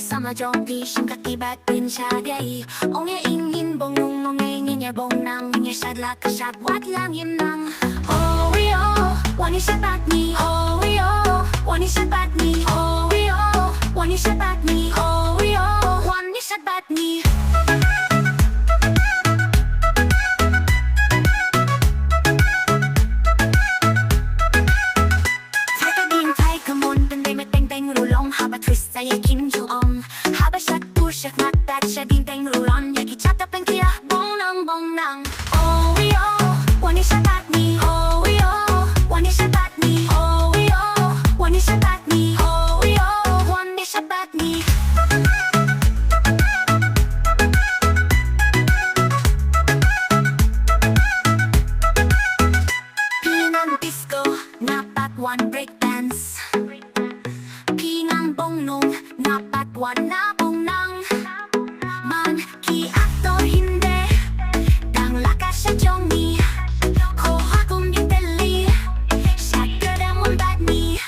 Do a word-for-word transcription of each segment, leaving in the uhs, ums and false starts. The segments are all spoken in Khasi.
Sama jong phi shim ka kti bad pynshai ïa i. Ong ïa i ngin bong nang, ong ïa i ngin ïa bong nang, ngin ïa shad la ka shad wat la ngim nang. Oh wi oh, wan ïa shad bad ngi. Oh wi oh, wan ïa shad bad ngi. Oh wi oh, wan ïa shad bad ngi. Oh wi oh, wan ïa shad bad ngi. Thait ka dieng thait ka mon, pyndem teng teng ruh long, haba twist sa ïa kim ju ong. Haba shad tur shad mat, bad shad dieng teng ruh long, ïa ki chata pynkhiah, bong nang bong nang. Oh wi oh, wan ïa shad bad ngi. Oh wi oh, wan ïa shad bad ngi. Oh wi oh, wan ïa shad bad ngi. Oh wi oh, wan ïa shad bad ngi. Phi nang disco, nga pat wan break dance. Phi nang bong nong, nga pat wan na bong nang. Man ki actor Hindi dang la ka sha jong ngi. Ko ha kum ngi teli, sha ka dang wan bad ngi.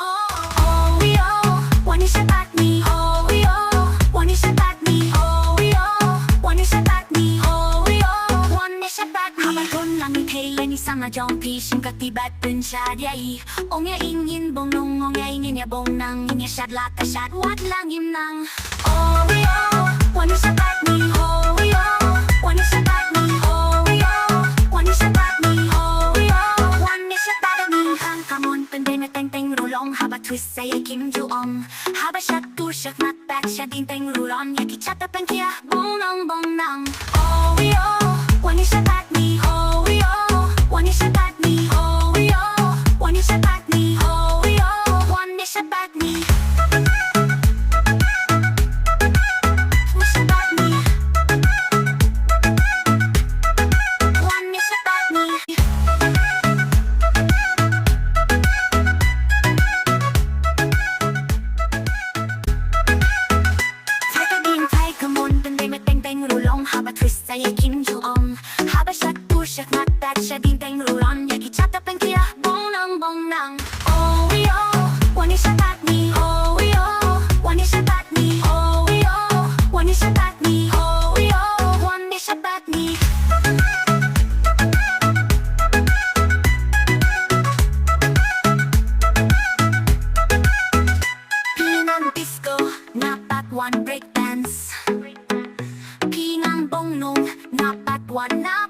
Oh, oh, wi oh, wan ïa shad bad ngi. Oh, wi oh, wan ïa shad bad ngi. Oh, wi oh, wan ïa shad bad ngi. Oh, wi oh, wan ïa shad bad ngi. Haba don lang ngi thei ïa ngi, sama jong phi shim ka kti bad pynshai ïa i. Ong ïa i ngin bong nang, ong ïa i ngin ïa bong nang, ngin ïa shad la ka shad wat la ngim nang. Oh wi oh, wan ïa shad bad ngi. Oh wi oh, wan ïa shad bad ngi. Oh wi oh, wan ïa shad bad ngi. Oh wi oh, wan ïa shad bad ngi. Hang ka mon pyndem teng teng ruh long, haba twist sa ïa kim ju ong. Haba shad tur shad mat, bad shad dieng teng ruh long, ïa ki chata pynkhiah, bong nang bong nang. Oh wi oh, wan ïa shad bad ngi. Oh wi oh, wan ïa shad bad ngi. Oh wi oh, wan ïa shad bad ngi. Oh wi oh, wan ïa shad bad ngi. Wan ïa shad bad ngi. Wan ïa shad bad ngi. Thait ka dieng thait ka mon, pyndem teng teng ruh long, haba twist sa ïa kim ju ong. Haba shad tur shad mat, bad shad dieng teng ruh long, ïa ki chata pynkhiah, bong nang bong nang. Oh wi oh, wan ïa shad bad ngi. Oh wi oh, wan ïa shad bad ngi. Oh wi oh, wan ïa shad bad ngi. Oh wi oh, wan ïa shad bad ngi. Phi nang disco, nga pat wan break dance. Phi nang bong nong, nga pat wan na